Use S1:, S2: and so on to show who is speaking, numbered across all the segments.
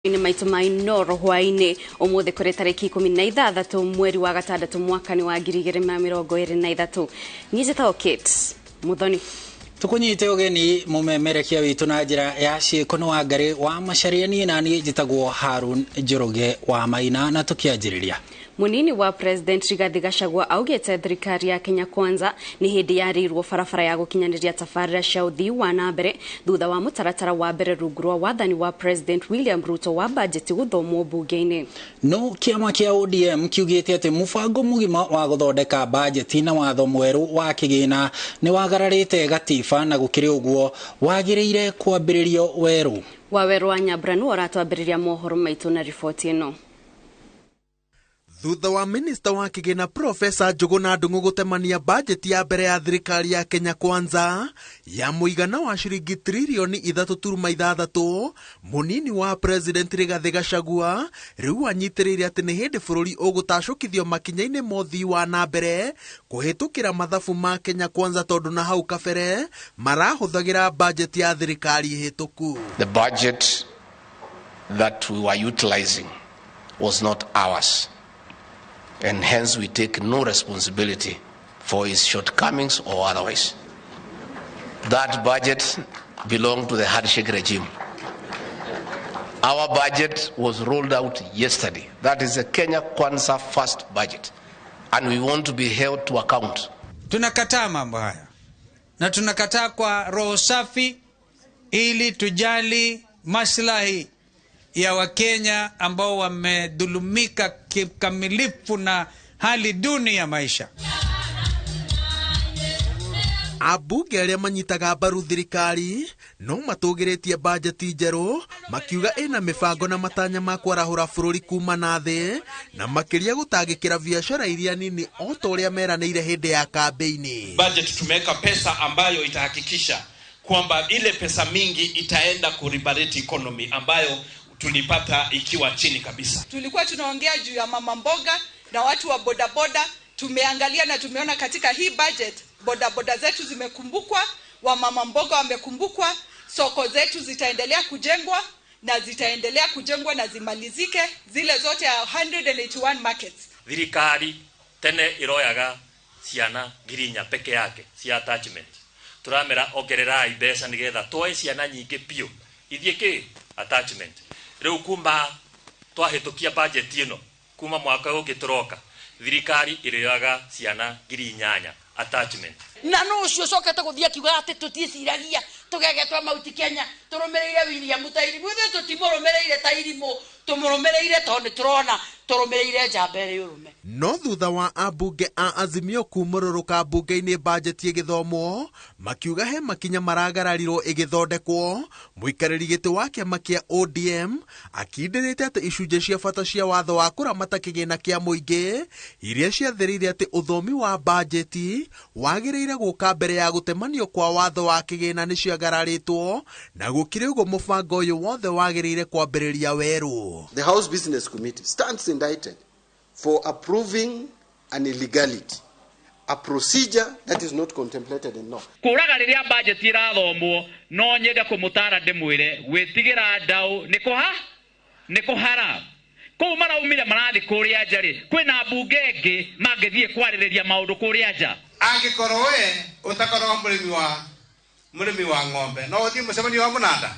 S1: Nĩ maitũ ma Inoro hwaĩ-inĩ ũmũthĩ kũrĩ tarĩki 16 mweri wa gatandatũ mwaka nĩ wa 2023. Niĩ njĩtagwo Kate Muthoni.
S2: Tukunyite ugeni mumemerekia witu na njira ya ciĩko nĩ Wangarĩ wa Macharia. Niĩ naniĩ njĩtagwo Harun Njoroge wa Maina na tukianjĩrĩria.
S1: Munini wa President Rigathi Gachagua augĩte thirikari ya Kenya Kwanza nĩ hĩndĩ yarĩirwo barabara ya gũkinyanĩria tabarĩra cia ũthii wa na mbere thutha wa mũtaratara wa mbere rungu rwa wathani wa President William Ruto wa bajeti gũthomwo mbunge-inĩ.
S2: No kĩama kĩa ODM kiugĩte atĩ mũbango mũgima wa gũthondeka bajeti na watho mwerũ wa kĩgĩna nĩ wagararĩte gatiba na gũkĩrĩ ũguo wagĩrĩire kwambĩrĩrio werũ.
S1: Wawerũ wa Nyambura nĩwe ũratwambĩrĩria mohoro maitũ na riboti ĩno.
S3: Thutha wa minista wa kĩgĩna Profesa Njũgũna Ndung'u gũtemania bajeti ya mbere ya thirikari ya Kenya Kwanza ya mũigana wa ciringi tririoni 3.6, mũnini wa President Rigathi Gachagua rĩu anyitĩrĩire atĩ nĩ hĩndĩ bũrũri ũgũtacũkithio makinya-inĩ ma ũthii wa na mbere kũhĩtũkĩra mathabu ma Kenya Kwanza tondũ na hau kabere marahũthagĩra bajeti ya thirikari hĩtũku.
S4: The budget that we were utilizing was not ours, and hence we take no responsibility for its shortcomings or otherwise. That budget belonged to the handshake regime. Our budget was rolled out yesterday. That is the Kenya Kwanza first budget, and we want to be held to account.
S5: Tunakataa mambo haya na tunakataa kwa roho safi, ili tujali maslahi ya Wakenya ambao wamedhulumika kikamilifu na hali duni ya maisha.
S3: Ambunge arĩa manyitaga mbaru thirikari no matũgĩrĩtie bajeti njerũ makiuga ĩna mĩbango na matanya ma kwarahũra bũrũri kuma na thĩ na makĩria gũtangĩkĩra biacara iria nini o ta ũrĩa meranĩire hĩndĩ ya kambĩini.
S6: Budget tumeweka pesa ambayo itahakikisha kwamba ile pesa mingi itaenda kuliberate economy ambayo tulipata ikiwa chini kabisa.
S7: Tulikuwa tunaongea juu ya mama mboga na watu wa bodaboda. Tumeangalia na tumeona katika hii budget bodaboda zetu zimekumbukwa, wamama mboga wamekumbukwa, soko zetu zitaendelea kujengwa na zitaendelea kujengwa na zimalizike zile zote 181 markets.
S8: Thirikari tene iroyaga ciana 4,000 peke yake cia attachment. Turamera ongererai mbeca nigetha twoe ciana nyingĩ biũ ithiĩ kĩ attachment. Rĩu kuma twahĩtũkia budget ĩno kuma mwaka ũngĩ tũroka thirikari ĩrĩoyaga ciana 8,000 attachment.
S9: Na no ũcio ũcokete gũthiĩ akiuga atĩ tũtiĩciragia tũgegetwa Mount Kenya tũrũmĩrĩire William ta irimũ. Ithuĩ tũtimũrũmĩrĩire ta irimũ, tũmũrũmĩrĩire tondũ nĩ tũrona tũrũmĩrĩire njamba ĩrĩ ũrũme.
S3: No thutha wa ambunge a Azimio kumũrũrũka mbunge-inĩ bajeti ĩgĩthomwo makiuga he makinya maragararirwo ĩgĩthondekwo, mũikarĩri gĩtĩ wa kĩama kĩa ODM akindĩrĩte atĩ icunjĩ cia bata cia watho wa kũramata kĩgĩna kĩa mũingĩ iria ciathĩrĩire atĩ ũthomi wa bajeti wagĩrĩire gũka mbere ya gũtemanio kwa watho wa kĩgĩna nĩ ciagararĩtwo na gũkĩrĩ ũguo mũbango ũyũ wothe wagĩrĩire kwambĩrĩria werũ.
S10: The House Business Committee stands indicted for approving an illegality, a procedure that is not contemplated in law.
S11: Kũraga rĩrĩa budget ĩrathomwo no nyende kũmũtara ndĩmwĩre gwĩtigĩra ndaũ nĩ kũha nĩ kũhara. Kũu maraumire marathiĩ kũrĩa nja rĩ, kwĩna mbunge ĩngĩ mangĩthiĩ kwarĩrĩria maũndũ kũrĩa nja.
S12: Angĩkorwo we ũtakorwo mũrĩmi wa ng'ombe no ũthiĩ mũcemanio wa mũnanda.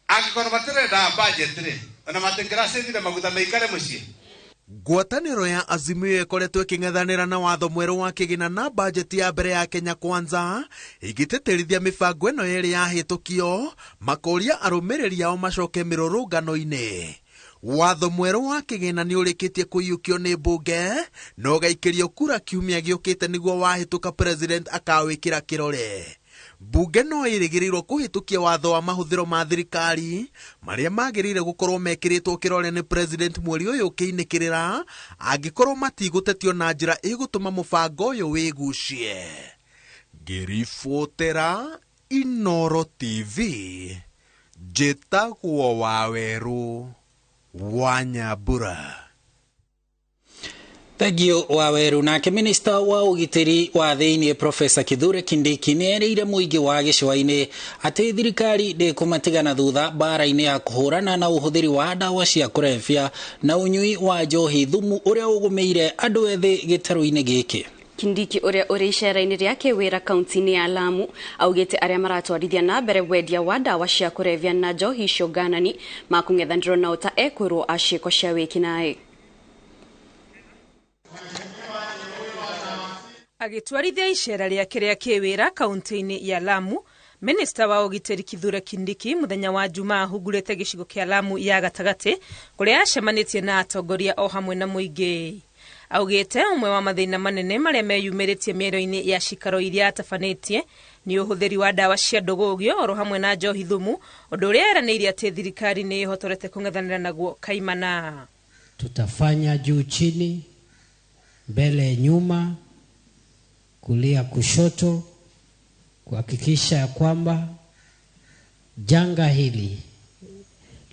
S12: Angĩkorwo matirenda budget rĩ, ona matingĩracĩthire maguta maikare mũciĩ.
S3: Ngwatanĩro ya Azimio ĩkoretwo ĩkĩng'ethanĩra na watho mwerũ wa kĩgĩna na bajeti ya mbere ya Kenya Kwanza ĩgĩtĩtĩrithia mĩbango ĩno yerĩ yahĩtũkio makoria arũmĩrĩri ao macoke mĩrũrũngano-inĩ. Watho mwerũ wa kĩgĩna nĩ ũrĩkĩtie kũiyũkio nĩ mbunge na ũgaikĩrio kura kiumia gĩũkĩte nĩguo wahĩtũka president akawĩkĩra kĩrore. Mbunge no ĩrĩgĩrĩirwo kũhĩtũkia watho wa mahũthĩro ma thirikari marĩa magĩrĩire gũkorwo mekĩrĩtwo kĩrore nĩ president mweri ũyũ ũkĩinĩkĩrĩra angĩkorwo matigũtetio na njĩra ĩgũtũma mũbango ũyũ wĩgucie. Ngĩribotera Inoro TV, njĩtagwo Wawerũ wa Nyambura.
S2: Thengiũ Waweru. Nake minista wa ũgitĩri wa thĩinĩ Profesa Kithure Kindiki nĩ erĩire mũingĩ wa gĩcũa-inĩ atĩ thirikari ndĩkũmatigana thutha mbara-inĩ ya kũhũrana na ũhũthĩri wa ndawa cia kũrebia na ũnyui wa njohi thumu ũrĩa ũgũmĩire andũ ethĩ gĩtarũ-inĩ gĩkĩ.
S1: Kindiki ũrĩa ũrĩ icera-inĩ rĩa kĩwĩra kaunti-inĩ ya Lamu augĩte arĩa maratwarithia na mbere wendia wa ndawa cia kũrebia na njohi icio nganani makũng'ethanĩrwo nao ta ekwĩrwo a ciĩko cia wĩkinaĩ.
S13: Agĩtwarithia icera rĩake rĩa kĩwĩra kaunti-inĩ ya Lamu, minista wa ũgitĩri Kithure Kindiki mũthenya wa Jumaa ahungurĩte gĩcigo kĩa Lamu ya gatagatĩ kũrĩa acemanĩtie na atongoria o hamwe na mũingĩ. Augĩte ũmwe wa mathĩna manene marĩa meyumĩrĩtie mĩario-inĩ ya cikaro iria atabanĩtie nĩ ũhũthĩri wa ndawa cia ndũgũgio oro hamwe na njohi thumu, ũndũ ũrĩa eranĩire atĩ thirikari nĩ ĩhotorete kũng'ethanĩra naguo kaimana.
S14: Tutafanya juu chini, mbele nyuma, kulia kushoto, kuhakikisha ya kwamba janga hili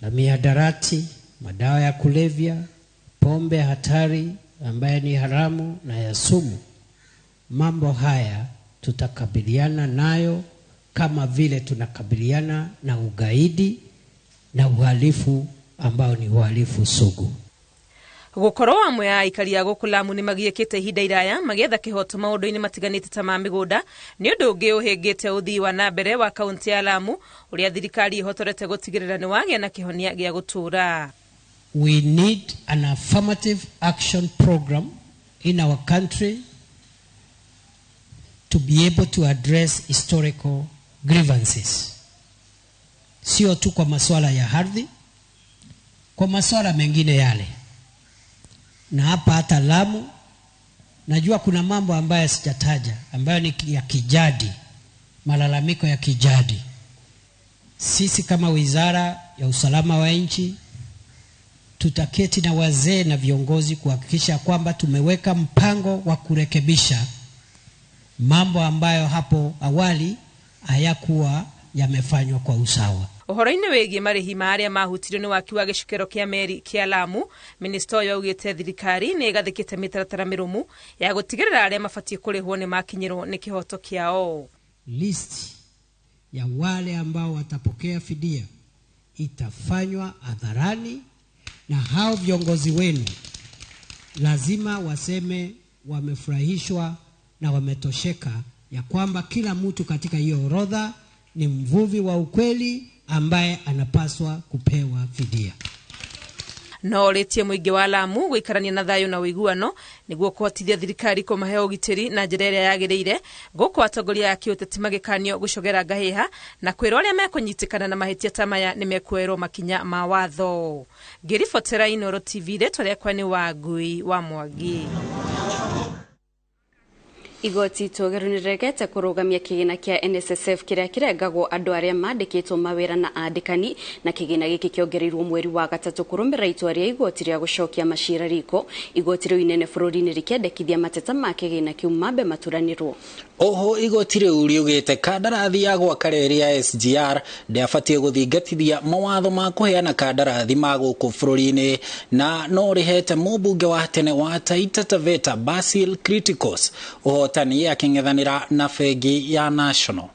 S14: la mihadarati, madawa ya kulevya, pombe hatari ambaye ni haramu na ya sumu, mambo haya tutakabiliana nayo kama vile tunakabiliana na ugaidi na uhalifu ambao ni uhalifu sugu.
S13: Gũkorwo amwe a aikari a gũkũ Lamu nĩ magiĩkĩte ihinda iraya magĩetha kĩhoto maũndũ-inĩ matiganĩte ta ma mĩgũnda nĩ ũndũ ũngĩ ũhĩngĩte ũthii wa na mbere wa kaunti ya Lamu ũrĩa thirikari ĩhotorete gũtigĩrĩra nĩ wagĩa na kĩhonia gĩa gũtũũra.
S14: We need an affirmative action program in our country to be able to address historical grievances. Sio tu kwa masuala ya ardhi, kwa masuala mengine yale. Na hapa hata Lamu najua kuna mambo ambayo sijataja ambayo ni ya kijadi, malalamiko ya kijadi. Sisi kama Wizara ya Usalama wa Nchi tutaketi na wazee na viongozi kuhakikisha kwamba tumeweka mpango wa kurekebisha mambo ambayo hapo awali hayakuwa yamefanywa kwa usawa.
S13: Ũhoro-inĩ wĩgiĩ marĩhi ma arĩa mahutirio nĩ waki wa gĩcukĩro kĩa meri kĩa Lamu, minista ũyũ augĩte thirikari nĩ ĩgathĩkĩte mĩtaratara mĩrũmu ya gũtigĩrĩra arĩa mabatiĩ kũrĩhwo nĩ makinyĩrwo nĩ kĩhoto kĩao.
S14: List ya wale ambao watapokea fidia itafanywa hadharani, na hao viongozi wenu lazima waseme wamefurahishwa na wametosheka ya kwamba kila mtu katika hiyo orodha ni mvuvi wa ukweli ambaye anapaswa kupewa fidia.
S13: No rĩtie mũingĩ wa Lamu gũikarania na thayũ na ũiguano nĩguo kũhotithia thirikari kũmahe ũgitĩri na njĩra ĩrĩa yagĩrĩire, gũkũ atongoria a kĩũteti magĩkanio gũcogera ngahĩha na kwĩrwo arĩa mekũnyitĩkana na mahĩtia ta maya nĩ mekuoerwo makinya ma watho. Ngĩribotera Inooro TV, rĩtwa rĩakwa nĩ Wangui wa Mwangi.
S1: Igoti itũgĩru nĩrĩregete kũrũgamia kĩgĩna kĩa NSSF kĩrĩa kĩrengagwo andũ arĩa mandĩkĩtwo mawĩra na andĩkani, na kĩgĩna gĩkĩ kĩongereirwo mweri wa gatatũ kũrũmĩrĩra itua rĩa igoti rĩa gũcokia macira riko. Igoti rĩu inene bũrũri-inĩ rĩkĩendekithia mateta ma kĩgĩna kĩu mambe maturanĩrwo.
S2: Oho igoti rĩu riugĩte kandarathi ya gwaka reri ya SGR ndĩabatiĩ gũthingatithia mawatho ma kũheana kandarathi ma gũkũ bũrũri-inĩ, na no rĩhete mũmbunge wa tene wa Taita Taveta Basil Criticos ũhotani akĩng'ethanĩra na bengi ya National.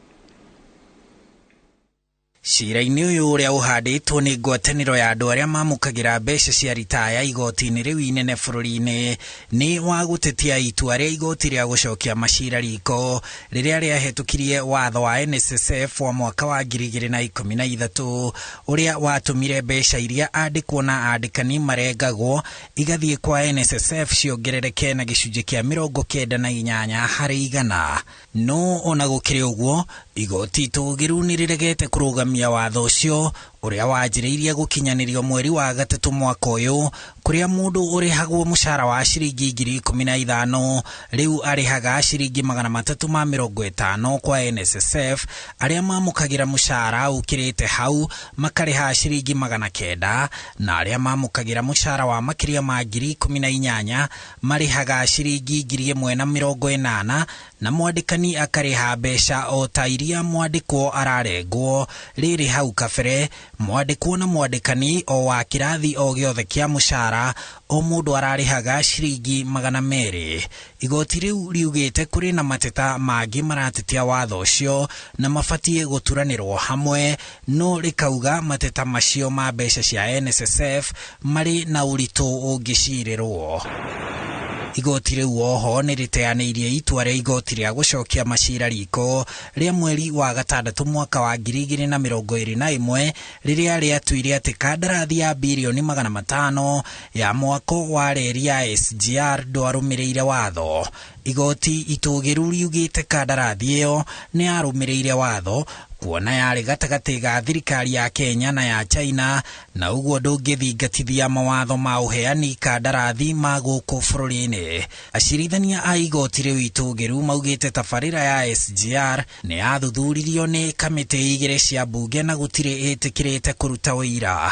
S2: Cira-inĩ ũyũ ũrĩa ũhandĩtwo nĩ ngwatanĩro ya andũ arĩa mamũkagĩra mbeca cia ritaya igoti-inĩ rĩu inene bũrũri-inĩ nĩ wa gũtetia itua rĩa igoti rĩa gũcokia macira riko rĩrĩa rĩahĩtũkirie watho wa NSSF wa mwaka wa 2013 ũrĩa watũmire mbeca iria andĩkwo na andĩkani marengagwo igathiĩ kwa NSSF ciongerereke na gĩcunjĩ kĩa 98 harĩ igana. No ona gũkĩrĩ ũguo, igoti itũgĩru nĩ rĩregete kũrũgamia watho ũcio ũrĩa wanjĩrĩirie gũkinyanĩrio mweri wa gatatũ mwaka ũyũ, kũrĩa mũndũ ũrĩhagwo mũcara wa ciringi 15,000 rĩu arĩhaga ciringi 350 kwa NSSF, arĩa mamũkagĩra mũcara ũkĩrĩte hau makarĩha ciringi 900, na arĩa mamũkagĩra mũcara wa makĩria ma 18,000 marĩhaga ciringi 1,080, na mwandĩkani akarĩha mbeca o ta iria mwandĩkwo ararengwo. Rĩrĩ hau kabere Mwandĩkwo na mwandĩkani o wa kĩrathi o gĩothe kĩa mũcara o mũndũ ararĩhaga ciringi 200. Igoti rĩu riugĩte kũrĩ na mateta mangĩ maratetia watho ũcio na mabatiĩ gũturanĩrwo hamwe, no rĩkauga mateta macio ma mbeca cia NSSF marĩ na ũritũ ũngĩcirĩrwo. Igoti rĩu oho nĩ rĩteanĩirie itua rĩa igoti rĩa gũcokia macira riko rĩa mweri wa gatandatũ mwaka wa 2021 rĩrĩa rĩatuire atĩ kandarathi ya birioni 500 ya mwako wa reri ya SGR ndwarũmĩrĩire watho. Igoti itũgĩru riugĩte kandarathi ĩyo nĩ yarũmĩrĩire watho kuona yarĩ gatagatĩ ga thirikari ya Kenya na ya China, na ũguo ndũngĩthingatithia mawatho ma ũheani kandarathi ma gũkũ bũrũri-inĩ. Acirithania a igoti rĩu itũgĩru maugĩte tabarĩra ya SGR nĩ yathuthuririo nĩ kamĩtĩ igĩrĩ cia mbunge na gũtirĩ ĩtĩkĩrĩte kũruta ũira.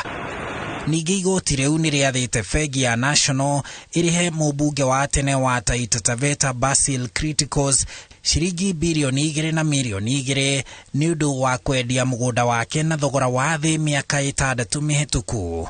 S2: Ningĩ igoti rĩu nĩ rĩathĩte bengi ya National ĩrĩhe mũmbunge wa tene wa Taita Taveta Basil Criticos ciringi birioni 2 na mirioni 2 nĩ ũndũ wa kwendia mũgũnda wake na thogora wa thĩ mĩaka 6 mĩhĩtũku.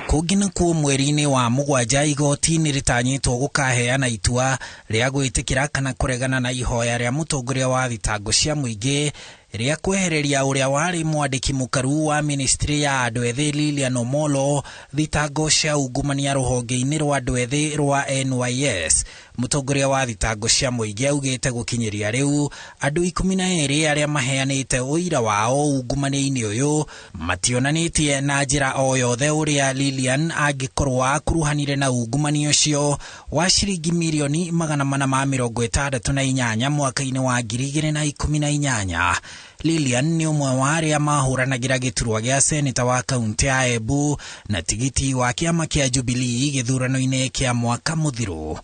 S2: Kũngĩ nakuo mweri-inĩ wa mũgwanja igoti nĩ rĩtanyĩtwo gũkaheana itua rĩa gwĩtĩkĩra kana kũregana na ihoya rĩa mũtongoria wa thitango cia mũingĩ rĩa kwehereria ũrĩa warĩ mwandĩki mũkaru wa ministry ya andũ ethĩ Lilian Omolo thitango cia ungumania rũhonge-inĩ rwa andũ ethĩ rwa NYS. Mũtongoria wa thitango cia mũingĩ augĩte gũkinyĩria rĩu andũ 12 arĩa maheanĩte ũira wao ungumania-inĩ ũyũ mationanĩtie na njĩra o yothe ũrĩa Lilian angĩkorwo akuruhanire na ungumania ũcio wa ciringi mirioni 468 mwaka-inĩ wa 2018. Lilian nĩ ũmwe wa arĩa mahũranagĩra gĩturwa gĩa seneta wa kaunti ya Embu na tigiti wa kĩama kĩa Jubilee gĩthurano-inĩ kĩa mwaka mũthiru.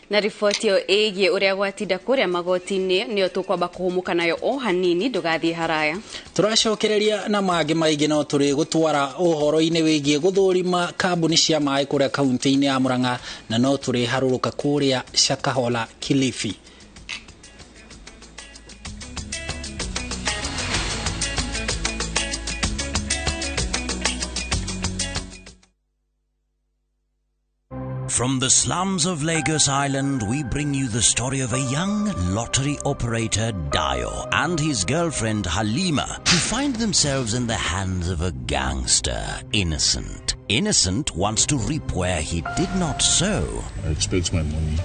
S1: Na riboti ĩyo ĩgiĩ ũrĩa gwatinda kũrĩa magoti-inĩ nĩyo tũkwamba kũhũmũka nayo o hanini, ndũgathiĩ haraya.
S2: Tũracokereria na mangĩ maingĩ no tũrĩ gũtwara ũhoro-inĩ wĩgiĩ gũthũrima kambuni cia maĩ kũrĩa kaunti-inĩ ya Murang'a, na no tũrĩ harũrũka kũrĩa Shakahola, Kilifi.
S15: From the slums of Lagos Island, we bring you the story of a young lottery operator, Dio, and his girlfriend, Halima, who find themselves in the hands of a gangster, Innocent. Innocent wants to reap where he did not sow.
S16: I expect my money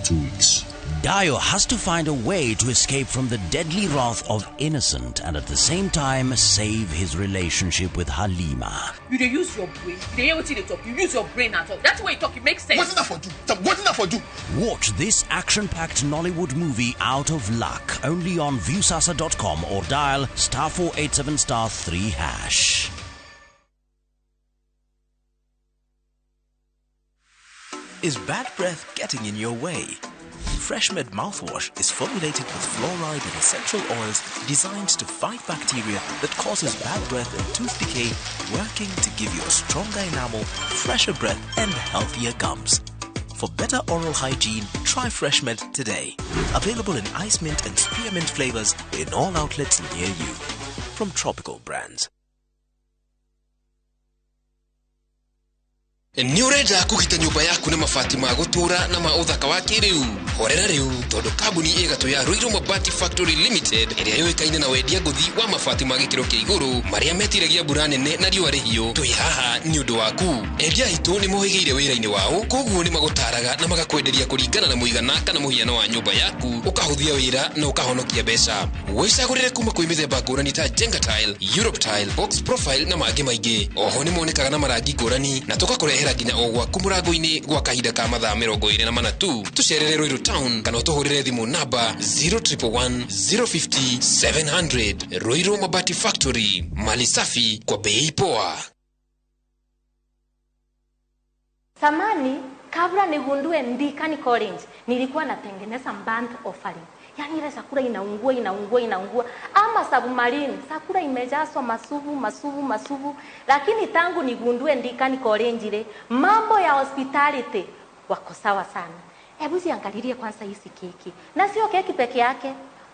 S16: 2 weeks.
S15: Dio has to find a way to escape from the deadly wrath of Innocent and at the same time save his relationship with Halima.
S17: You dey use your brain. You dey hear what you talk. You use your brain and talk. That's why you talk. It makes sense.
S16: What's that for do? What's that for do?
S15: Watch this action-packed Nollywood movie Out of Luck only on Viusasa.com or dial *487*3#.
S18: Is bad breath getting in your way? FreshMed mouthwash is formulated with fluoride and essential oils designed to fight bacteria that causes bad breath and tooth decay, working to give you a stronger enamel, fresher breath, and healthier gums. For better oral hygiene, try FreshMed today. Available in ice mint and spearmint flavors in all outlets near you. From Tropical Brands.
S19: Nĩ ũrenda kũgita nyũmba yaku na mabati ma gũtũũra na ma ũthaka wa kĩrĩu? Horera rĩu tondũ kambuni ĩgatũ ya Ruiru Mabati Factory Limited ĩrĩa yũĩkaine na wendia ngũthi wa mabati ma gĩkĩro kĩa igũrũ marĩa metiragia mbura nene na riũa rĩhiũ, twĩ haha nĩ ũndũ waku. Endia aitũ nĩ mohĩgĩire wĩra-inĩ wao, koguo nĩ magũtaraga na magakwenderia kũringana na mũigana kana mũhiano wa nyũmba yaku, ũkahũthia wĩra na ũkahonokia mbeca. Wĩcagũrĩre kuma kwĩ mĩthemba ngũrani ta Jenga Tile, Europe Tile, Box Profile na mangĩ maingĩ. Oho nĩ monekaga na marangi ngũrani na tũgakũrehera nginya o gwaku mũrango-inĩ gwa kahinda ka mathaa 24 tu. Tũcerere Ruiru Town kana ũtũhũrĩre thimũ namba 0111 050 700. Ruiru Mabati Factory, mali safi kwa bei poa.
S20: Samani, kabla nigundue Ndikani College, nilikuwa natengeneza burnt offering. Yaani ile sakura inaungua, inaungua, inaungua. Ama submarine, sakura imejazwa masubu, masubu, masubu. Lakini tangu nigundue Ndikani College ile, mambo ya hospitality wako sawa sana. Hebu ziangalilie kwanza hizi keki. Na sio keki peke yake.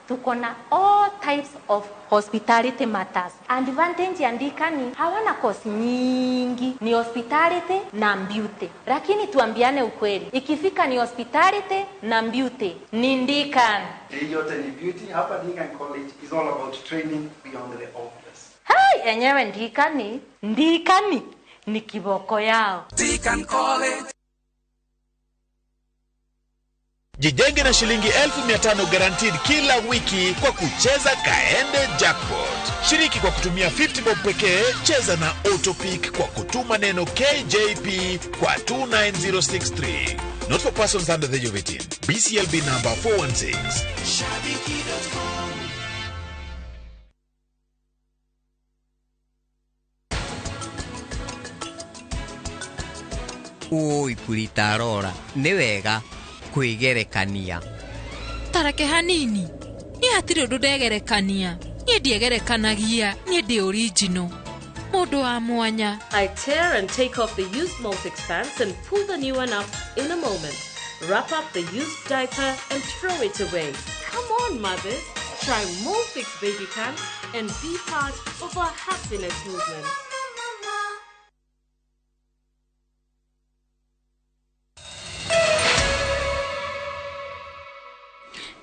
S20: Tuko na all types of hospitality matters. Advantage ya Ndikani, hawana course nyingi, ni hospitality na beauty. Lakini tuambiane ukweli, ikifika ni hospitality na beauty, ni Ndikani.
S21: Hii yote ni beauty. Hapa Deakin College is all about training beyond the obvious.
S20: Hai, enyewe Ndikani, Ndikani ni kiboko yao.
S21: Deakin College.
S22: Jijenge na shilingi 1500 guaranteed kila wiki kwa kucheza Kaende Jackpot. Shiriki kwa kutumia 50 bob pekee, cheza na Autopick kwa kutuma neno KJP kwa 29063. Not for persons under the age of 18. BCLB number 416.
S23: Shabiki.com.
S24: Oi Purita Rora, nĩ wega kwĩgerekania.
S25: Tareke hanini, niĩ hatirĩ ũndũ ndegerekania, niĩ ndiegerekanagia, niĩ ndĩ original. Mũndũ wa mwanya.
S26: I tear and take off the used Molfix pants and pull the new one up in a moment. Wrap up the used diaper and throw it away. Come on, mothers. Try Molfix baby pants and be part of our happiness movement.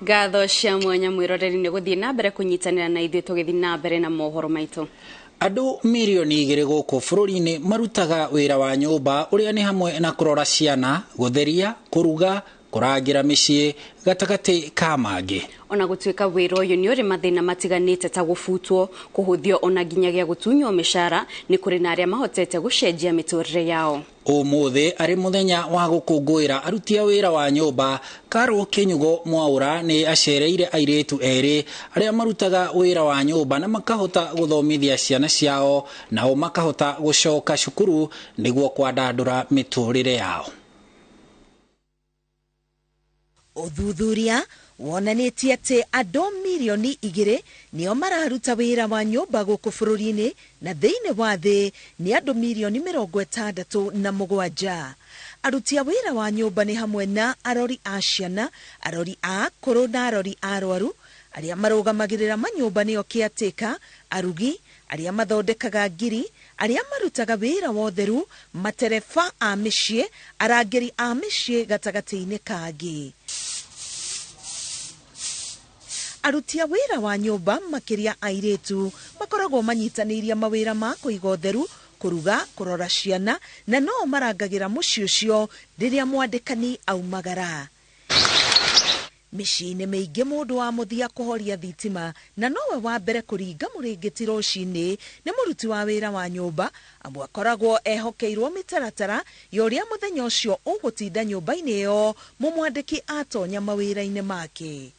S1: Ngatho cia mwanya mwiroreri nĩ gũthiĩ na mbere kũnyitanĩra na ithuĩ tũgĩthiĩ na mbere na mohoro maitũ.
S2: Andũ mirioni 2 gũkũ bũrũri-inĩ marutaga wĩra wa nyũmba ũrĩa nĩ hamwe na kũrora ciana, gũtheria, kũruga, kũrangĩra mĩciĩ gatagatĩ ka mangĩ.
S1: Ona gũtuĩka wĩra ũyũ nĩ ũrĩ mathĩna matiganĩte ta gũbutwo, kũhũthio ona nginyagia gũtunywo mĩcara, nĩ kũrĩ na arĩa mahotete gũcenjia mĩtũrĩre yao.
S2: Ũmũthĩ arĩ mũthenya wa gũkũngũĩra aruti a wĩra wa nyũmba, Carol Kinyugo Mwaura nĩ acereire airĩtu erĩ arĩa marutaga wĩra wa nyũmba na makahota gũthomithia ciana ciao, nao makahota gũcoka cukuru nĩguo kwandandũra mĩtũrĩre yao.
S27: Ũthuthuria wonanĩtie atĩ andũ mirioni 2 nĩo mararuta wĩra wa nyũmba gũkũ bũrũri-inĩ na thĩinĩ wa thĩ nĩ andũ mirioni 67. Aruti a wĩra wa nyũmba nĩ hamwe na arori a ciana, arori a akũrũ na arori a arwaru, arĩa marũgamagĩrĩra manyũmba nĩo caretaker, arugi, arĩa mathondekaga ngiri, arĩa marutaga wĩra wa ũtheru, matereba a mĩciĩ, arangĩri a mĩciĩ gatagatĩ-inĩ kangĩ. Aruti a wĩra wa nyũmba makĩria airĩtu makoragwo manyitanĩirie mawĩra ma kũiga ũtheru, kũruga, kũrora ciana na no marangagĩra mũciĩ ũcio rĩrĩa mwandĩkani aumagara. Mĩciĩ-inĩ mĩingĩ mũndũ wa mũthia kũhoria thitima na nowe wa mbere kũringa mũrĩngĩti rũcinĩ nĩ mũruti wa wĩra wa nyũmba, amu akoragwo ehokeirwo mĩtaratara ya ũrĩa mũthenya ũcio ũgũtinda nyũmba-inĩ ĩyo mũmwandĩki atonya mawĩra-inĩ make.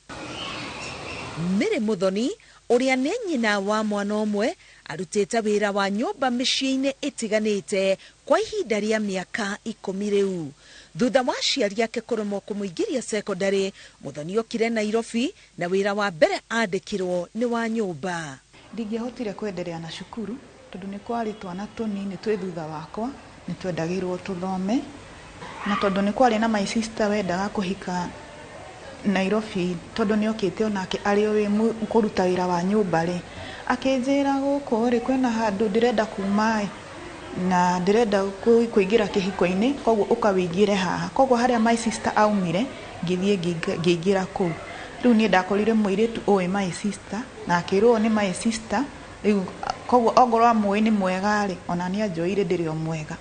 S27: Mary Muthoni ũrĩa nĩ nyina wa mwana ũmwe arutĩte wĩra wa nyũmba mĩciĩ-inĩ ĩtiganĩte kwa ihinda rĩa mĩaka 10 rĩu. Thutha wa aciari ake kũremwo kũmũingĩria sekondarĩ, Muthoni okire Nairobi na wĩra wa mbere andĩkirwo nĩ wa nyũmba.
S28: Ndingĩahotire kwenderea na cukuru tondũ nĩ kwarĩ twana tũnini twĩ thutha wakwa nĩ twendagĩrwo tũthome, na tondũ nĩ kwarĩ na my sister wendaga kũhika Nairobi tondũ nĩ okĩte onake arĩ o wĩ kũruta wĩra wa nyũmba rĩ, akĩnjĩra gũkũ rĩ kwĩna handũ ndĩrenda kuma ĩ na ndĩrenda kũingĩra kĩhiko-inĩ, koguo ũka wĩingĩre haha. Koguo harĩa my sister aumire ngĩthiĩ ngĩingĩra kũu. Rĩu niĩ ndakorire mũirĩtu ũĩ my sister na akĩrwo nĩ my sister, rĩu koguo ongorwo amũĩ nĩ mwega rĩ, ona nĩ anjoire ndĩrĩ o mwega.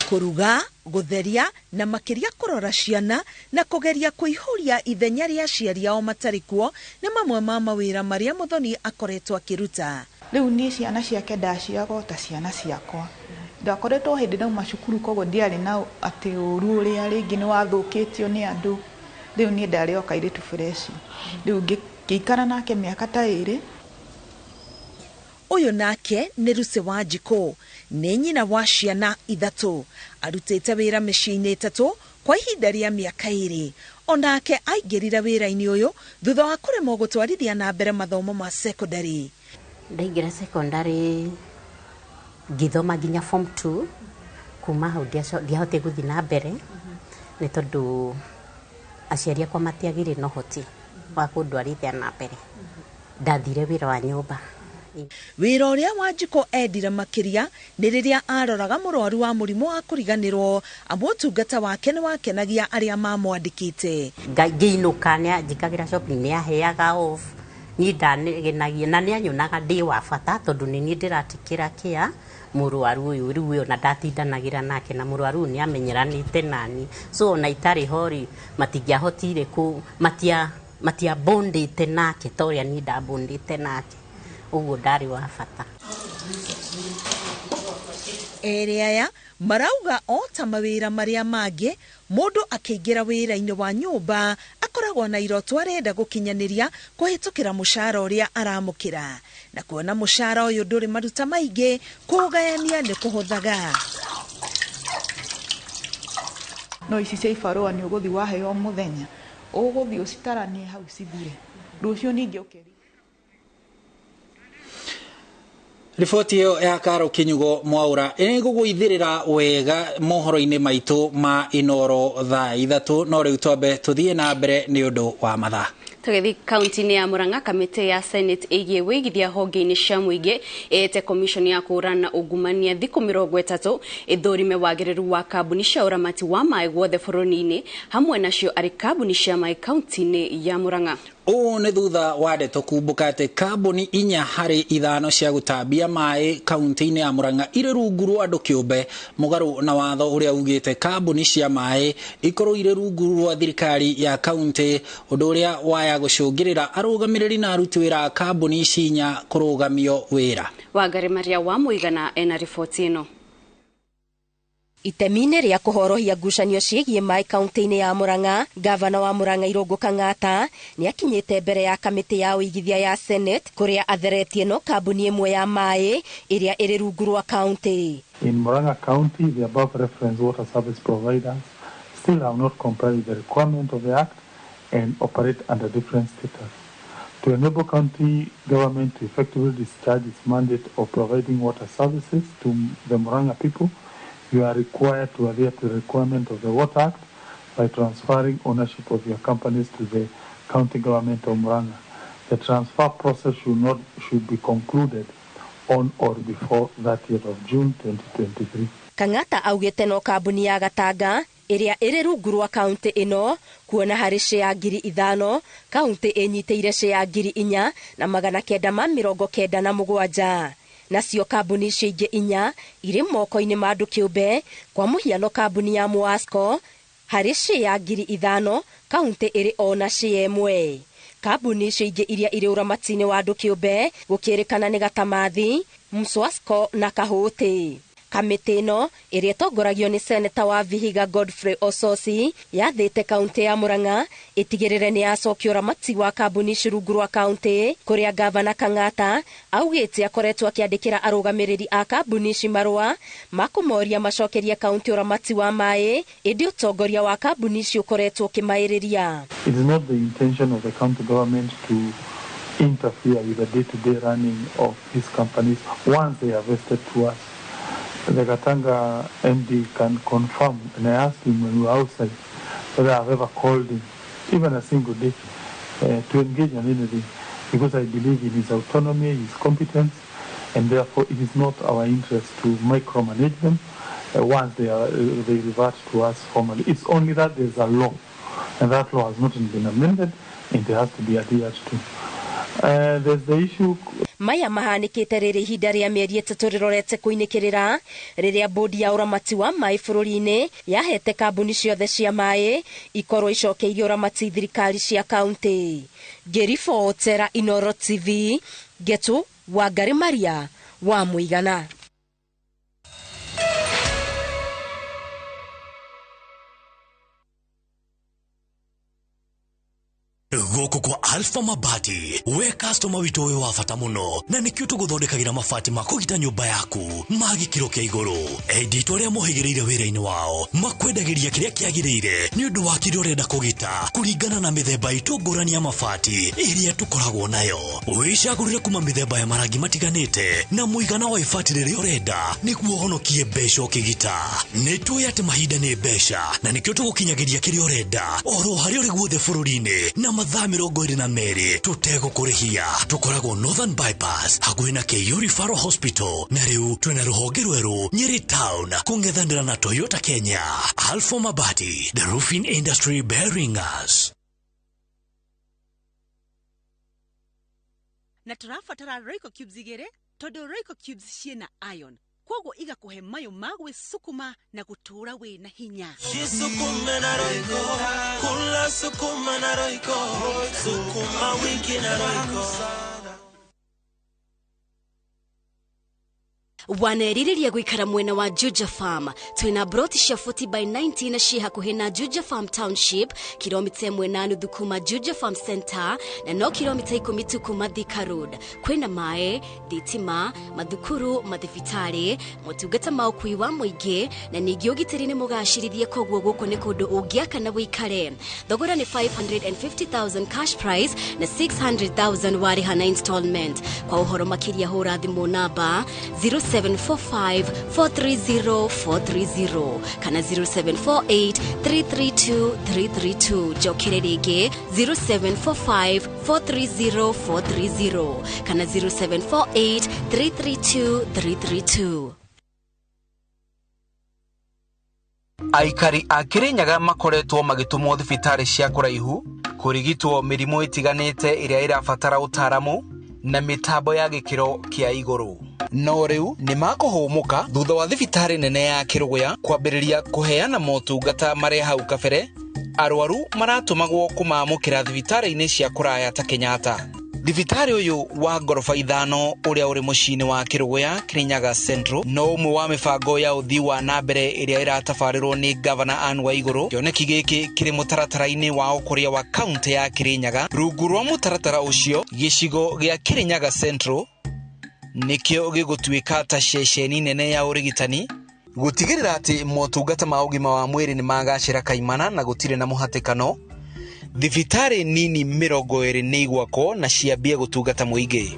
S27: Kũruga, gũtheria na makĩria kũrora ciana na kũgeria kũihũria ithenya rĩa aciari ao matarĩ kuo nĩ mamwe ma mawĩra marĩa Muthoni akoretwo akĩruta.
S28: Rĩu niĩ ciana ciake ndacioyaga o ta ciana ciakwa. Ndakoretwo hĩndĩ ndauma cukuru koguo ndiarĩ na atĩ ũru ũrĩa rĩngĩ nĩ wathũkĩtio nĩ andũ. Rĩu niĩ ndarĩ o kairĩtu fresh. Rĩu ngĩikara nake mĩaka ta 2.
S27: Ũyũ nake nĩ Lucy Wanjikũ, nĩ nyina wa ciana 3, arutĩte wĩra mĩciĩ-inĩ 3 kwa ihinda rĩa mĩaka 2. Onake aingĩrire wĩra-inĩ ũyũ thutha wa kũremwo gũtwarithia na mbere mathomo ma sekondarĩ.
S29: Ndaingĩra sekondarĩ ngĩthoma nginya form 2, kuma hau ndiahotire gũthiĩ na mbere nĩ tondũ aciari akwa matiagĩrĩ na ũhoti. wa kũndwarithia na mbere. Ndathire wĩra wa nyũmba.
S27: Wĩra ũrĩa Wanjikũ endire makĩria nĩ rĩrĩa aroraga mũrwaru wa mũrimũ wa kũriganĩrwo, amu ũtungata wake nĩ wakenagia arĩa mamwandĩkĩte.
S29: Ngĩinũka nĩanjĩkagĩra shopping, nĩaheaga off, niĩ ndanegenagia na nĩanyonaga ndĩ wa bata tondũ nĩ niĩ ndĩratikĩra kĩa mũrwaru ũyũ. Rĩu we ona ndatindanagĩra nake na mũrwaru ũyũ nĩamenyeranĩte nani, so ona itarĩ ho rĩ, matingĩahotire kũ matiabondĩte nake ta ũrĩa niĩ ndabondĩte nake, ũguo ndarĩ wa bata.
S27: Erĩ aya marauga o ta mawĩra marĩa mangĩ, mũndũ akĩingĩra wĩra-inĩ wa nyũmba akoragwo na iroto arenda gũkinyanĩria kũhĩtũkĩra mũcara ũrĩa aramũkĩra, na kuona mũcara ũyũ ndũrĩ maruta maingĩ, kũũgayania nĩ kũhũthaga.
S28: No ici cia ibarũa nĩ ũgũthiĩ waheo mũthenya, ũgũthiĩ ũcitaranie hau cithire, rũciũ ningĩ ũkeri.
S2: Riboti ĩyo ya Karo Kinyugo Mwaura ĩgũgũithĩrĩra wega mohoro-inĩ maitũ ma Inoro thaa 3, no rĩu twambe tũthiĩ na mbere nĩ ũndũ wa mathaa.
S1: Tũgĩthiĩ kaunti-inĩ ya Murang'a, kamĩtĩ ya Senate ĩgiĩ wĩigithia honge-inĩ cia mũingĩ ĩte commission ya kũhũrana ungumania thikũ 30 ĩthũrime wagĩrĩru wa kambuni cia ũramati wa maĩ guothe bũrũri-inĩ, hamwe nacio arĩ kambuni cia maĩ kaunti-inĩ ya Murang'a.
S2: Ũũ nĩ thutha wa ndeto kumbũka atĩ kambuni 4 harĩ 5 cia gũtambia maĩ kaunti-inĩ ya Murang'a irĩ rungu rwa andũ kĩũmbe, mũgarũ na watho ũrĩa ugĩte kambuni cia maĩ ikorwo irĩ rungu rwa thirikari ya kaunti, ũndũ ũrĩa waya gũcũngĩrĩra arũgamĩrĩri na aruti wĩra a kambuni ici 4 kũrũgamio wĩra.
S1: Wangari Maria wa Mũigana ena riboti ĩno.
S4: Itemi-inĩ rĩa kũhorohia ngucanio ciĩgiĩ maĩ kaunti-inĩ ya Murang'a, gavana wa Murang'a Irũngũ Kang'ata nĩakinyĩte mbere ya kamĩtĩ ya ũigithia ya Senate kũrĩa atheretie no kambuni ĩmwe ya maĩ ĩrĩa ĩrĩ rungu rwa kaunti.
S5: In Murang'a County, the above reference water service providers still have not complied with the requirement of the Act and operate under different status. To enable county government to effectively discharge its mandate of providing water services to the Murang'a people, you are required to adhere to the requirement of the Water Act by transferring ownership of your companies to the county government of Murang'a. The transfer process should be concluded on or before 30th of June 2023.
S4: Kang'ata augĩte no kambuni ya Gatanga ĩrĩa ĩrĩ rungu rwa kaunti ĩno kuona harĩ share 5,000 kaunti ĩnyitĩire share 4,997, nacio kambuni icio ingĩ 4 irĩ moko-inĩ ma andũ kĩũmbe, kwa mũhiano kambuni ya Mwasco harĩ share 5,000 kaunti ĩrĩ ona share 1. Kambuni icio ingĩ iria irĩ ũramati-inĩ wa andũ kĩũmbe gũkĩrĩkana nĩ Gatamathi, Mswasco na Kahũtĩ. Kamĩtĩ ĩno ĩrĩa ĩtongoragio nĩ seneta wa Vihiga Godfrey Ososi yathĩte kaunti ya Murang'a ĩtigĩrĩre nĩ yacokia ũramati wa kambuni ici rungu rwa kaunti, kũrĩa gavana Kang'ata augĩte akoretwo akĩandĩkĩra arũgamĩrĩri a kambuni ici marũa ma kũmoria macokerie kaunti ũramati wa maĩ, ĩndĩ ũtongoria wa kambuni ici ũkoretwo ũkĩmaĩrĩria.
S5: It is not the intention of the county government to interfere with the day-to-day running of these companies once they are vested to us. The Gatanga MD can confirm, and I asked him when we were outside whether I've ever called him, even a single day, to engage on anything, because I believe in his autonomy, his competence, and therefore it is not our interest to micromanage them once they revert to us formally. It's only that there's a law, and that law has not been amended, and it has to be adhered to. There's the issue.
S4: Maya mahanĩkĩte rĩrĩ ihinda rĩa mĩeri 3 rĩrorete kũinĩkĩrĩra rĩrĩa bodi ya ũramati wa maĩ bũrũri-inĩ yahete kambuni ciothe cia maĩ ikorwo icokeirie ũramati thirikari cia kaunti. Ngĩribotera Inoro TV, Getu Wangari Maria wa Mũigana.
S6: Gũkũ kwa Alpha Mabati, we customer witũ ũyũ wa bata mũno, na nĩkĩo tũgũthondekagĩra mabati ma kũgita nyũmba yaku ma gĩkĩro kĩa igũrũ. Endi arĩa mohĩgĩrĩire wĩra-inĩ wao makwendagĩria kĩrĩa kĩagĩrĩire nĩ ũndũ wa kĩrĩa ũrenda kũgita kũringana na mĩthemba itũ ngũrani ya mabati ĩrĩa tũkoragwo nayo. Wĩcagũrĩre kuma mĩthemba ya marangi matiganĩte na mũigana wa ibati rĩrĩa ũrenda nĩguo ũhonokie mbeca ũkĩgita. Nĩ tũĩ atĩ mahinda nĩ mbeca na nĩkĩo tũgũkinyagĩria kĩrĩa ũrenda oro harĩa ũrĩ guothe bũrũri-inĩ na mathaa 22 tutegũkũrĩhia. Tũkoragwo Northern Bypass hakuhĩ na KU Referral Hospital, na rĩu twĩna rũhonge rwerũ Nyeri Town kũng'ethanĩra na Toyota Kenya. Alpha Mabati, the roofing industry bearing us.
S3: Na tũrabatara Royco cubes igĩrĩ tondũ Royco cubes ciĩna iron, koguo igakuhe mayo ma gwĩsukuma na gũtũũra wĩna hinya.
S23: Jisukume na Royco, kula sukuma na Royco, sukuma wiki na Royco.
S1: Wanerirĩria gũikara mwena wa Juja Farm. Twĩna broti cia 40 by 90 na ciĩ hakuhĩ na Juja Farm Township, kilomita 1.5 kuma Juja Farm Center na no kilomita 10 tu kuma Thika Road. Kwĩna maĩ, thitima, mathukuru, mathibitarĩ, motungata ma ũkui wa mũingĩ na ningĩ ũgitĩri nĩ mũgacĩrithie, koguo gũkũ nĩ kũndũ ũngĩaka na wĩikare. Thogora nĩ 550,000 cash price na 600,000 warĩha na installment. Kwa ũhoro makĩria hũra thimũ namba 0745 430 430 kana 0748 332 332. Njokere rĩngĩ 0745 430 430 kana 0748 332 332.
S7: Aikari a Kirinyaga makoretwo magĩtũmwo thibitarĩ cia kũraihu kũrigitwo mĩrimũ ĩtiganĩte ĩrĩa ĩrabatara ũtaaramu na mĩtambo ya gĩkĩro kĩa igũrũ. No rĩu nĩ makũhũmũka thutha wa thibitarĩ nene ya Kĩrũgũya kwambĩrĩria kũheana motungata marĩa hau kabere arwaru maratũmagwo kũmamũkĩra thibitarĩ-inĩ cia kũraya ta Kenyatta. Thibitarĩ ũyũ wa ngoroba 5 ũrĩa ũrĩ mũciĩ-inĩ wa Kĩrũgũya, Kirinyaga Central, no ũmwe wa mĩbango ya ũthii wa na mbere ĩrĩa ĩratabarĩrwo nĩ Gavana Anne Waigũrũ. Kĩoneki gĩkĩ kĩrĩ mũtaratara-inĩ wa ũkũria wa kaunti ya Kirinyaga. Rungu rwa mũtaratara ũcio, gĩcigo gĩa Kirinyaga Central nĩkĩo gĩgũtuĩka ta ceceni nene ya ũrigitani gũtigĩrĩra atĩ motungata ma ũgima wa mwĩrĩ nĩ magacĩra kaimana na gũtirĩ na mũhatĩkano. Thibitarĩ nini 20 nĩ igwakwo na ciambie gũtungata mũingĩ.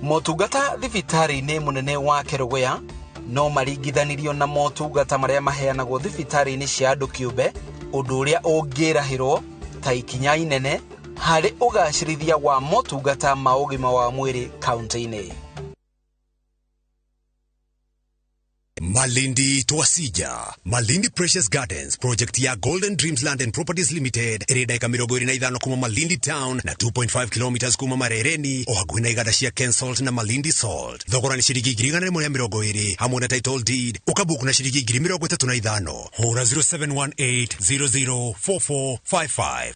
S7: Motungata thibitarĩ-inĩ mũnene wa Kĩrũgũya no maringithanirio na motungata marĩa maheanagwo thibitarĩ-inĩ cia andũ kĩũmbe, ũndũ ũrĩa ũngĩrahĩrwo ta ikinya inene harĩ ũgacĩrithia wa motungata ma ũgima wa mwĩrĩ kaunti-inĩ.
S6: Malindi Twasija, Malindi Precious Gardens, project ya Golden Dreams Land and Properties Limited, ĩrĩ ndagĩka 25 kuma Malindi Town na 2.5 kilometers kuma Marereni, o hakuhĩ na iganda cia Ken Salt na Malindi Salt. Thogora nĩ ciringi 120 hamwe na title deed, ũkabuku na ciringi 35. Hũra 0718 004455.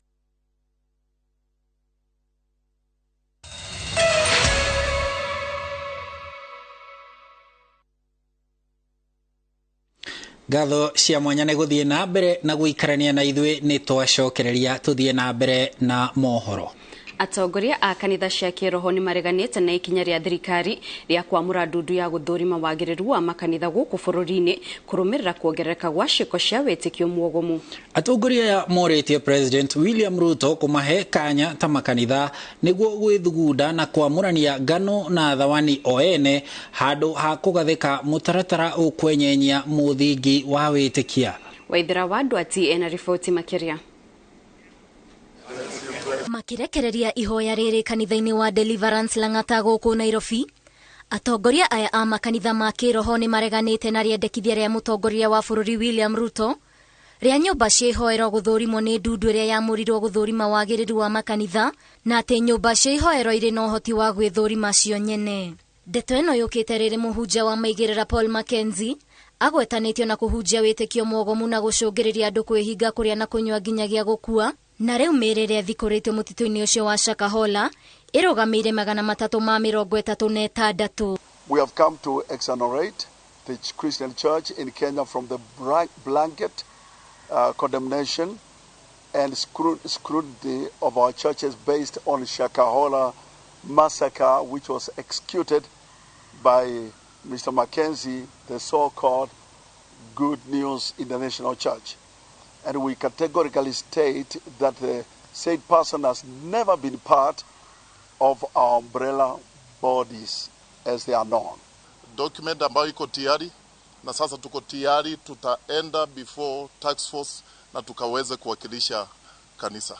S2: Ngatho cia mwanya nĩ gũthiĩ na mbere na gũikarania na ithuĩ, nĩ twacokereria tũthiĩ na mbere na mohoro.
S1: Atongoria a kanitha cia kĩroho nĩ mareganĩte na ikinya rĩa thirikari rĩa kwamũra ndundu ya gũthũrima wagĩrĩru wa makanitha gũkũ bũrũri-inĩ kũrũmĩrĩra kuongerereka gwa ciĩko cia wĩtĩkio mwogomu.
S2: Atongoria aya morĩtie President William Ruto kũmahe kanya ta makanitha nĩguo gwĩthugunda na kwamũrania ngano na thawani o ene handũ ha kũgathĩka mũtaratara ũkwenyenyia mũthingi wa wĩtĩkia.
S1: Waithera wa Ndwati ena riboti makĩria.
S8: Makirekereria ihoya rĩrĩ kanitha-inĩ wa Deliverance Lang'ata gũkũ Nairobi, atongoria aya a makanitha ma kĩroho nĩ mareganĩte na rĩendekithia rĩa mũtongoria wa bũrũri William Ruto rĩa nyũmba cia ihoero gũthũrimwo nĩ ndundu ĩrĩa yamũrirwo gũthũrima wagĩrĩru wa makanitha, na atĩ nyũmba cia ihoero irĩ na ũhoti wa gwĩthũrima cio nyene. Ndeto ĩno yũkĩte rĩrĩ mũhunjia wa maigĩrĩra Paul Mackenzie agwetanĩtio na kũhunjia wĩtĩkio mwogomu na gũcũngĩrĩria andũ kwĩhinga kũrĩa na kũnyua nginyagia gũkua, na rĩu mĩĩrĩ ĩrĩa ĩthikũrĩtio mũtitũ-inĩ ũcio wa Shakahola ĩrũgamĩire 336.
S9: We have come to exonerate the Christian Church in Kenya from the blanket condemnation and scrutiny of our churches based on Shakahola massacre, which was executed by Mr. Mackenzie, the so-called Good News International Church. And we categorically state that the said person has never been part of our umbrella bodies as they are known.
S16: Document ambayo iko tayari na sasa tuko tayari, tutaenda before task force na tukaweze kuwakilisha kanisa.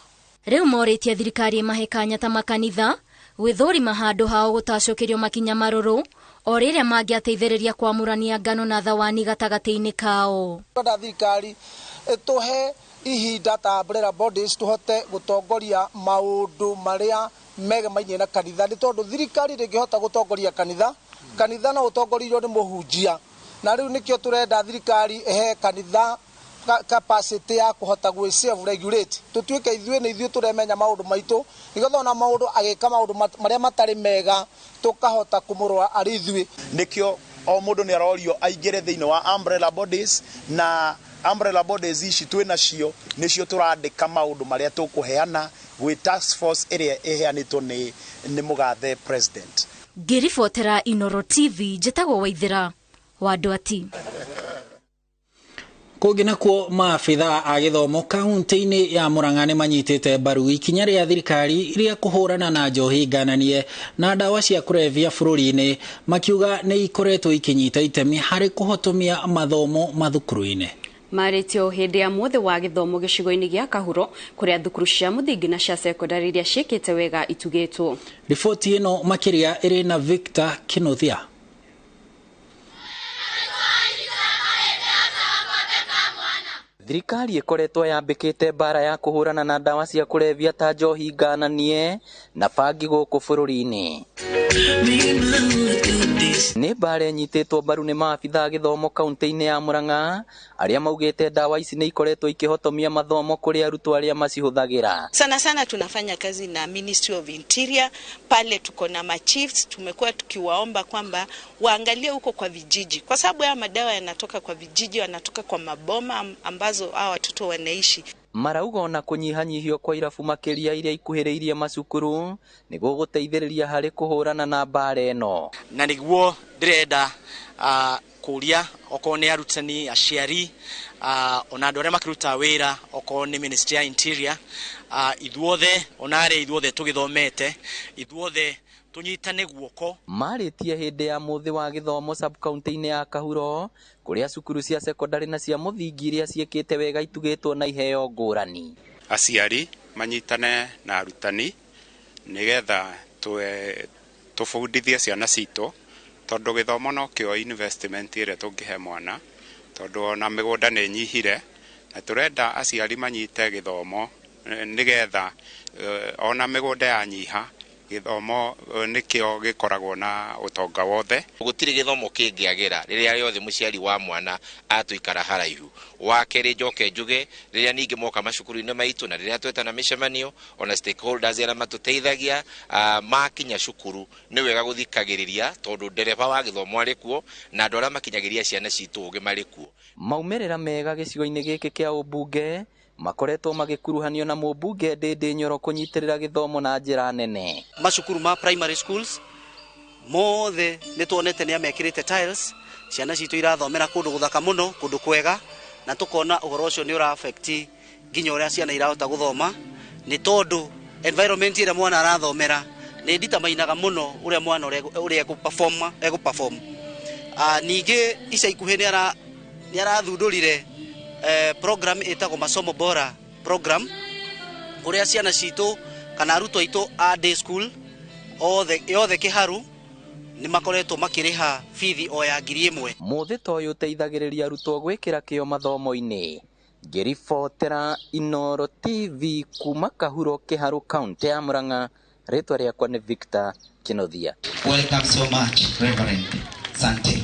S8: Rĩu morĩtie thirikari ĩmahe kanya ta makanitha gwĩthũrima handũ hao gũtacũkĩrio makinya marũrũ o rĩrĩa mangĩateithĩrĩria kwamũrania ngano na thawani gatagatĩ-inĩ kao.
S10: Twenda thirikari ĩtũhe ihinda ta umbrella bodies tuhote gutongoria maundu maria megemainie na kanitha, ni tondu thirikari ndingihota gutongoria kanitha, kanitha no utongoririo ni muhunjia, na riu nikio turenda thirikari ihe kanitha capacity ya kuhota gwi self regulate, tutuike ithuĩ nĩ ithuĩ turemenya maundu maitu, nigetha ona maundu agika maundu maria matari mega tukahota kumurora arĩ ithuĩ.
S11: Nikio o mundu ni arorio aingire thiini wa umbrella bodies, na umbrella bodies ici twĩ nacio nĩcio tũrandĩka maũndũ marĩa tũkũheana gwĩ task force ĩrĩa ĩheanĩtwo nĩ mũgathe president.
S8: Ngĩribotera Inoro TV njĩtagwo Waithera wa Ndwati.
S2: Kũngĩ nakuo maabitha a gĩthomo kaunti-inĩ ya Murang'a nĩ manyitĩte mbaru ikinya rĩa thirikari rĩa kũhũrana na njohi ngananie na ndawa cia kũrebia bũrũri-inĩ, makiuga nĩ ikoretwo ikinyita itemi harĩ kũhotomia mathomo mathukuru-inĩ.
S1: Marĩtio hĩndĩ ya mũthĩ wa gĩthomo gĩcigo-inĩ gĩa Kahuro kũrĩa thukuru cia mũthingi na cia sekondari iria ciĩkĩte wega itugĩtwo.
S2: Riboti ĩno makĩria ĩrĩ na Victor Kinuthia.
S12: Thirikari ĩkoretwo yambĩkĩte mbara ya kũhũrana na ndawa cia kũrebia ta njohi ngananie na bangi gũkũ bũrũri-inĩ. Nĩ mbara ĩnyitĩtwo mbaru nĩ maabitha a gĩthomo kaunti-inĩ ya Murang'a arĩa maugĩte ndawa ici nĩ ikoretwo ikĩhotomia mathomo kũrĩ arutwo arĩa macihũthagĩra.
S13: Sana sana tunafanya kazi na Ministry of Interior, pale tuko na machiefs, tumekuwa tukiwaomba kwamba waangalie huko kwa vijiji, kwa sababu haya madawa yanatoka kwa vijiji, yanatoka kwa maboma ambazo hawa watoto wanaishi.
S12: Marauga ona kũnyihanyihio kwa irabu makĩria iria ikuhĩrĩirie macukuru nĩguo gũteithĩrĩria harĩ kũhũrana na mbara ĩno.
S14: Na nĩguo ndĩrenda kũria okorwo nĩ arutani, aciari, ona andũ arĩa makĩrutaga wĩra, okorwo nĩ Ministry ya Interior, ithuothe ona arĩa ithuothe tũgĩthomete, ithuothe tũnyitane guoko.
S12: Marĩtie hĩndĩ ya mũthĩ wa gĩthomo sub-county-inĩ ya Kahuro kũrĩa cukuru cia sekondari na cia mũthingi iria ciĩkĩte wega itugĩtwo na iheo ngũrani.
S15: Aciari manyitane na arutani nĩgetha tũbundithie ciana citũ, tondũ gĩthomo nokĩo investment ĩrĩa tũngĩhe mwana, tondũ ona mĩgũnda nĩ ĩnyihire, na tũrenda aciari manyite gĩthomo nĩgetha ona mĩgũnda yanyiha gĩthomo nĩkĩo gĩkoragwo na ũtonga wothe.
S17: Gũtirĩ gĩthomo kĩngĩagĩra rĩrĩa rĩothe mũciari wa mwana atũikara haraihu. Wa kerĩ njoke njuge rĩrĩa ningĩ moka macukuru-inĩ maitũ na rĩrĩa twetana mĩcemanio ona stakeholders arĩa matũteithagia makinya cukuru nĩ wega gũthikagĩrĩria, tondũ ndereba wa gĩthomo arĩ kuo na andũ arĩa makinyagĩria ciana citũ ũgĩ marĩ kuo.
S12: Maumĩrĩra mega gĩcigo-inĩ gĩkĩ kĩa ũmbunge makoretwo magĩkuruhanio na mũmbunge Ndĩndĩ Nyoro kũnyitĩrĩra gĩthomo na njĩra nene.
S18: Macukuru ma primary schools mothe nĩ tuonete nĩ amekĩrĩte tiles, ciana citũ irathomera kũndũ gũthaka mũno, kũndũ kwega, na tũkona ũhoro ũcio nĩ ũra affect nginya ũrĩa ciana irahota gũthoma, nĩ tondũ environment ĩrĩa mwana arathomera nĩ nditamainaga mũno ũrĩa mwana ũrĩa egũperform. Ningĩ ica ikuhĩ nĩ arathundũrire program ĩtagwo Masomo Bora program, kũrĩa ciana citũ kana arutwo aitũ a day school othe Kĩharu nĩ makoretwo makĩrĩha bithi o ya 1,000.
S12: Mũthĩ ta ũyũ ũteithagĩrĩria arutwo gwĩkĩra kĩo mathomo-inĩ. Ngĩribotera Inoro TV kuma Kahuro, Kĩharu, kaunti ya Murang'a, rĩtwa rĩakwa nĩ Victor Kinuthia.
S19: Welcome so much, Reverend Sante.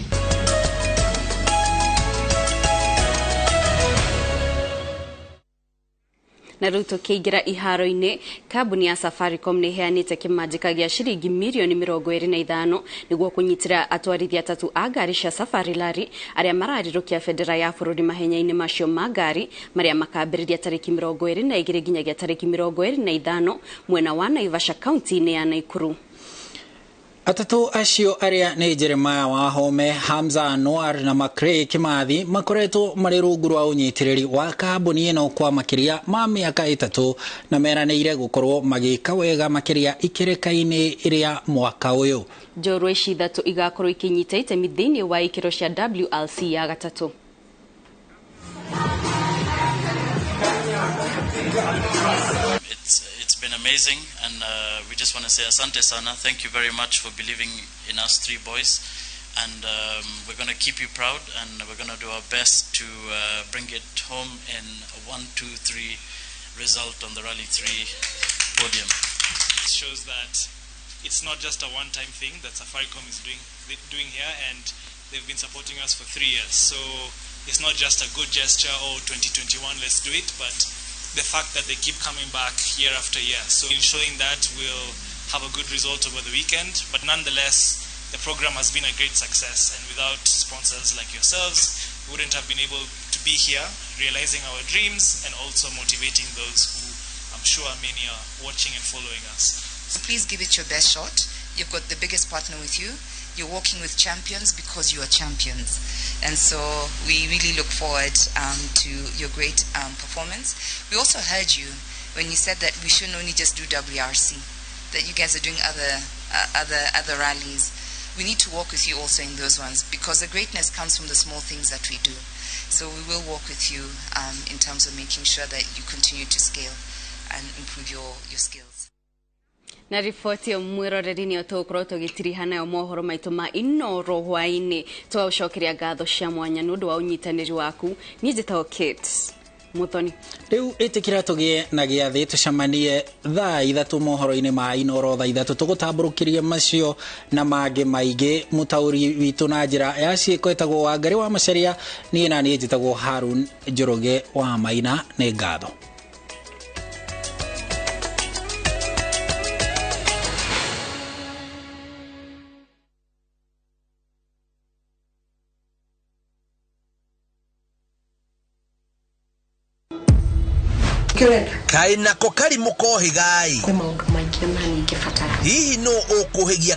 S1: Na rĩu tũkĩingĩra iharo-inĩ, kambuni ya Safaricom nĩ ĩheanĩte kĩmanjĩka gĩa ciringi mirioni 25 nĩguo kũnyitĩra atwarithia atatũ a ngari cia Safari Rally arĩa mararirũkia bendera ya bũrũri mahenya-inĩ macio ma ngari marĩa makambĩrĩria tarĩki 22 nginyagia tarĩki 25 mwena wa Naivasha kaunti-inĩ ya Nakuru.
S2: Atatũ acio arĩa nĩ Jeremiah Wahome, Hamza Anwar na Macrae Kimathi makoretwo marĩ rungu rwa ũnyitĩrĩri wa kambuni ĩno kwa makĩria ma mĩaka 3 na meranĩire gũkorwo magĩka wega makĩria ikĩrĩka-inĩ rĩa mwaka ũyũ.
S1: Njorua ici ithatũ igakorwo ikinyita itemi thĩinĩ wa ikĩro cia WRC ya gatatũ.
S20: amazing, and we just want to say asante sana. Thank you very much for believing in us three boys, and we're going to keep you proud, and we're going to do our best to bring it home in a 1, 2, 3 result on the Rally 3 podium.
S21: It shows that it's not just a one-time thing that Safaricom is doing here, and they've been supporting us for 3 years. So it's not just a good gesture, oh, 2021, let's do it, but the fact that they keep coming back year after year. So ensuring that we'll have a good result over the weekend, but nonetheless, the program has been a great success, and without sponsors like yourselves, we wouldn't have been able to be here realizing our dreams and also motivating those who I'm sure many are watching and following us.
S22: So please give it your best shot. You've got the biggest partner with you. You're walking with champions because you are champions. And so we really look forward to your great performance. We also heard you when you said that we shouldn't only just do WRC, that you guys are doing other rallies. We need to walk with you also in those ones, because the greatness comes from the small things that we do. So we will walk with you in terms of making sure that you continue to scale and improve your skills.
S1: Na riboti ĩyo mwĩroreri nĩyo tũgũkorwo tũgĩtiriha nayo mohoro maitũ ma Inooro hwaĩ-inĩ. Tũgagũcokeria ngatho cia mwanya nĩ ũndũ wa ũnyitanĩri waku. Niĩ njĩtagwo Kate Muthoni.
S2: Rĩu ĩtĩkĩra tũgĩe na gĩathĩ tũcemanie thaa 3 mohoro-inĩ ma Inooro thaa 3 tũgũtambũrũkĩrie macio na mangĩ maingĩ. Mũtaũri witũ na njĩra ya ciĩko ĩtagwo Wangari wa Macharia, niĩ na niĩ njĩtagwo Harun Njoroge wa Maina. Nĩ ngatho.
S24: Kaĩ nako karimũ kohigai
S25: kwĩ maũndũ maingĩ ona ningĩbatara
S24: hihi nũ ũkũhĩgia